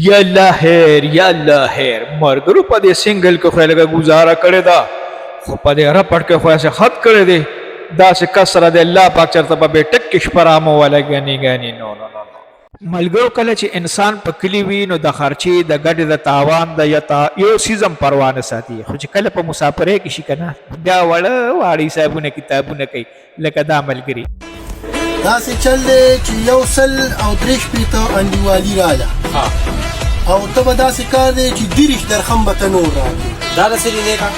یا الله خیر، یا الله خیر. مرګرو، په دې سنگل کې خو یې لږه ګزاره کړې ده، خو په دې رپټ کې خو یې هسې خط کړی دی. داسې کس سره د الله پاک چېرته په بیټک کې شپه رامه وله ګنې ګنې. نو نو نو نو ملګرو، کله چې انسان په کلي وي نو د خرچې، د ګډې، د تاوان، د یتا یو څیز هم پروا نه ساتي، خو چې کله په مسافرۍ کې شي که نه، بیا واړه واړه حسابونه کتابونه کوي، لکه دا ملګري. داسې چل دی چې 163 انډیوالي راله او ته به داسې کار دی چې 30 درخم به ته نور راکړې. دا د څه دی نیکه؟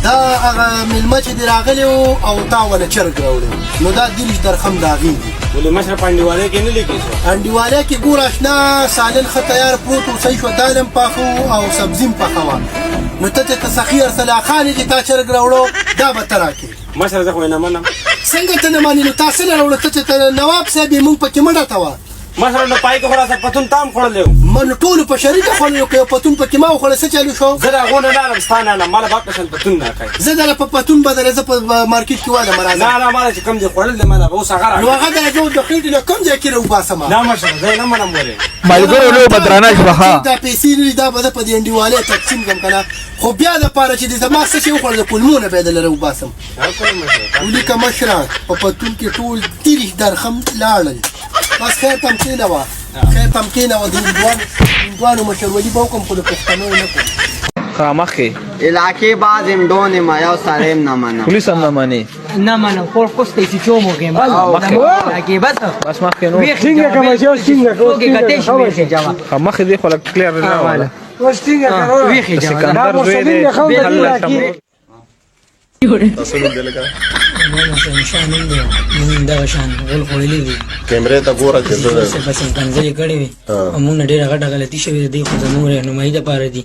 دا هغه میلمه چې دی راغلی و او تا وله چرګ راوړی، نو دا 30 درخم د هغې دي. ولې مشره، په انډیوالۍ کې نه لیکې شو؟ انډیوالۍ کې ګوره اشنا، سالن ښه تیار پروت و، صحیح شوه، دال هم پاخه و او سبزي هم پخه وه، نو ته چې ته سخي ارسلا خان یې چې تا چرګ راوړو، دا به ته راکړې. مشره، زه خو یې نه منم. څنګه ته نه مانې؟ نو تا څه نه راوړو؟ ته چې ته نواب صاحب یې، مونږ پکې مه ډته وه. مشره، نو پای کې خو راسره پتون تام خوړلی و. ما نو ټولو په شریکه خوړلی، که یو پتون پکې ما وخوړی، څه چلو شو؟ زه د هغو نه لاړم، ستا نه لاړم، ماله باک شان پتون نه کوي. زه دله په پتون بدله، زه په مارکیټ کې والم، راځه. نه نه، ماله چې کوم دې خوړل دی، ماله به اوس هغه راکړه. نو هغه دله زه د خېټې نه کوم ځای کې راوباسم؟ نه مشره، زه یې نه منم. ولې؟ ملګرو، لوبه درنه شوه ښه. دا پیسې نه دي، دا به زه په دې انډیوالۍ تقسیم کړم که نه، خو بیا دپاره چې دې زما څه شی وخوړل، د کولمو نه به یې دله راوباسم. ولیکه مشره، په پتون کې ټول 30 درخم لاړل. بس خیر تم کېنوه، خیر تم کېنوه. د هندوانو مشرولي به وکړم، خو د پښتنو یې نه کوم. ښه، مخکې. علاقې باز یم، ډون یم، یو سړی هم نه منم. پولیس هم نه مني؟ نه منم، خور کوس ته چې چومو کې مخکې. کې بس. بس مخکې نو. څنګه کوم چې څنګه کوم کې کته شي جواب. ښه، مخکې دې خو لږ کلیر نه وله. ویخي د جواب. سکندر زوی دی الله شمول. تاسو نوم دی لکه؟ شاه نوم دی. مونږ دغه شان غول خوړلي دي. کیمرې ته ګوره چې زه بس کنځلې کړې وي او مونږ نه ډېره غټه غلطي شوې ده. دوی خو زمونږ رهنمایي دپاره دي،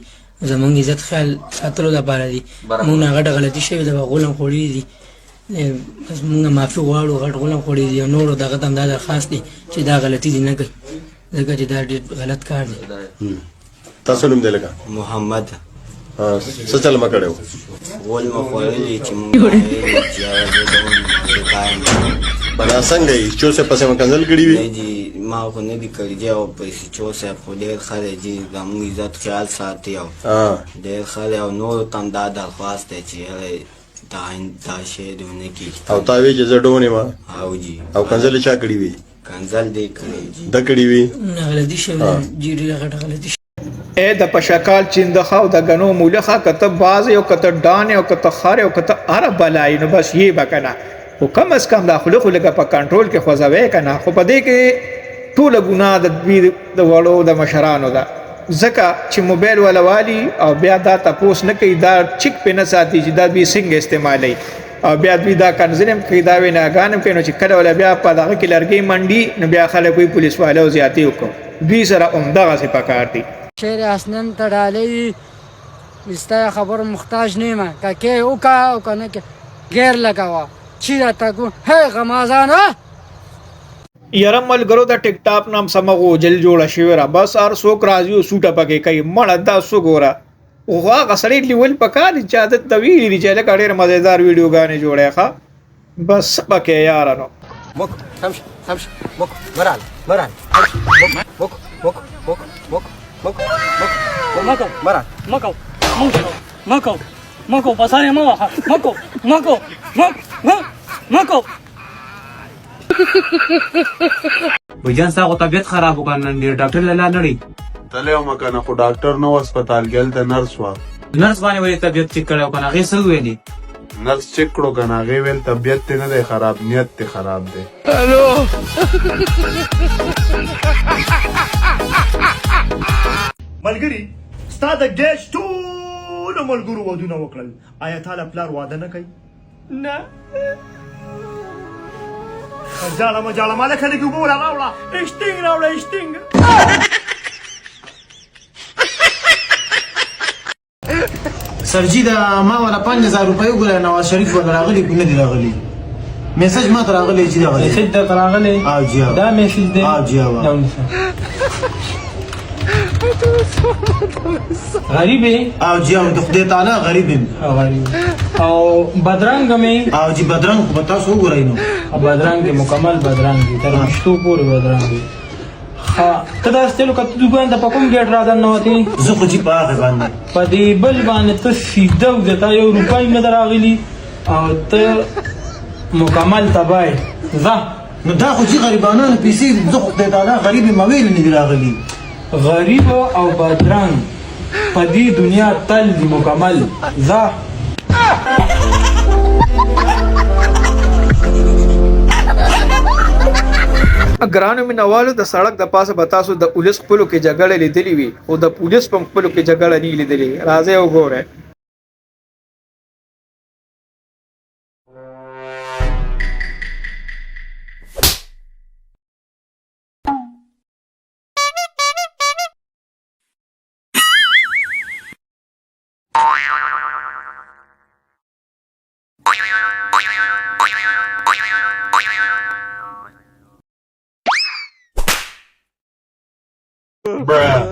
زمونږ عزت خیال ساتلو دپاره دي. مونږ نه غټه غلطي شوې ده، غول هم خوړلي دي. بس مونږ معافي غواړو، غټ غول هم خوړلي دي، او نورو دغه ته هم دا درخواست دی چې دا غلطي دي نه کوي، ځکه چې دا ډېر غلط کار دی. تاسو نوم دی لکه؟ محمد. څه چل ما کړو؟ غول مو خوړلي چې مونږ ویلي چې هغه زه ډون یم، زه کار نه کوم. بلا څنګه یې چو څه پسې مکنزل کړی وي؟ نه جي، ما خو نه دي کړي جي، او پیسې چو صاحب خو ډېر ښه دی جي، زموږ عزت خیال ساتي او ډېر ښه دی، او نورو ته هم دا درخواست دی چې یاره دا شی دې ونه کړي. او تا وی چې زه ډون یم؟ او جي. او کنځلې چا کړي وي؟ کنځل دې کړی جي. د کړي وي؟ نه، غلطي شوې ده جي، ډېره غټه غلطي. اے د پشکال چیندخه او د غنو مولخه، کته باز یو، کته ډان یو، کته خر یو، کته اره بلای، نو بس یې بکنه، خو کم از کم دا خوله خو لږه په کنټرول کې خوځوي کنه. خو په دې کې ټوله ګناه د دوی د وړو د مشرانو ده، ځکه چې موبایل ولا والي او بیا دا تپوس نه کوي، دا چک په نه ساتي چې دا دوی څنګه استعمالوي، او بیا دوی دا کنځلې هم کوي، دا ویناګان هم کوي، نو چې کله ولا بیا په دغه کې لرګي منډي، نو بیا خلک وایي پولیس والو زیاتې وکړو. دوی سره همدغسې پکار دي. شعر حسنن ته ډالۍ، ستا خبرو محتاج نه یم، که کې وکا او که نه کې غیر لګوه چی راته ګو هی غمازانه. یاره ملګرو، د ټیک ټاپ نام سم غوجل جوړه شوې را، بس هر څوک راځي او سوټه پکې کوي. مړه دا څه ګوره، خو هغه سړی لیول پکار دي چې عادت ته ویلي دي چې لکه ډېر مزیدار ویډیوګانې جوړوي. ښه، بس څه پکې یاره نو. مک تمشي تمشي مک مرال مرال مک مک مک مک مک مک مکو مرال مکو مکو مکو مکو بساره مو وخه مکو مکو مک مکو. بجان، ستا خو طبیعت خراب وکړ نن ډېر، ډاکټر له لا نړۍ تللی وم که نه، خو ډاکټر نه و هسپتال کې، هلته نرس وه. نرس باندې ولې طبیعت چک کړی و که نه؟ هغې څه وویلې؟ نرس چک کړو که نه، هغې ویل طبیعت دې نه دی خراب، نیت دې خراب دی. الو. ملګری، ستا د ګیش ټولو ملګرو ودونه وکړل، آیا تا له پلار واده نه کوي؟ نه. جاړه مه جاړه، ما لکه لږې اوبه ولا راوړه. اشتینګ راوړه، اشتینګ. سرجی، دا ما ولا 5000 روپۍ وګوره، نواز شریف ولا راغلی کو نه دی راغلی؟ میسج ما ته راغلی چې دا غلی میسج درته راغلی؟ او جی. دا میسج دی؟ او جی. دا ونیسه. غریب یې؟ او جی، او د خدای تعالی غریب یم. غریب او بدرنګ مې؟ او جی، بدرنګ خو به تاسو وګورئ نو. بدرنګ، مکمل بدرنګ دی، تر ویښتو پورې بدرنګ دی. ها ته دا ستلو کته دکان ته په کوم ګیټ را ننوتې؟ زه خو جي په هغه باندې. په دې بل باندې ته سیده وځه، تا یو روپۍ نه ده راغلي او ته مکمل تباه یې. ځه. نو دا خو جي غریبانانو پیسې دي، زه خو خدای تعالی غریب یم، ویل نه دي راغلي. غریب او بدرنګ په دې دنیا تل دي مکمل. ځه. ګرانو مینوالو د سړک د پاسه به تاسو د اولس خپلو کې جګړه لیدلې وي، خو د پولیس په خپلو کې جګړه نه لیدلې. راځئ وګورئ. Bruh.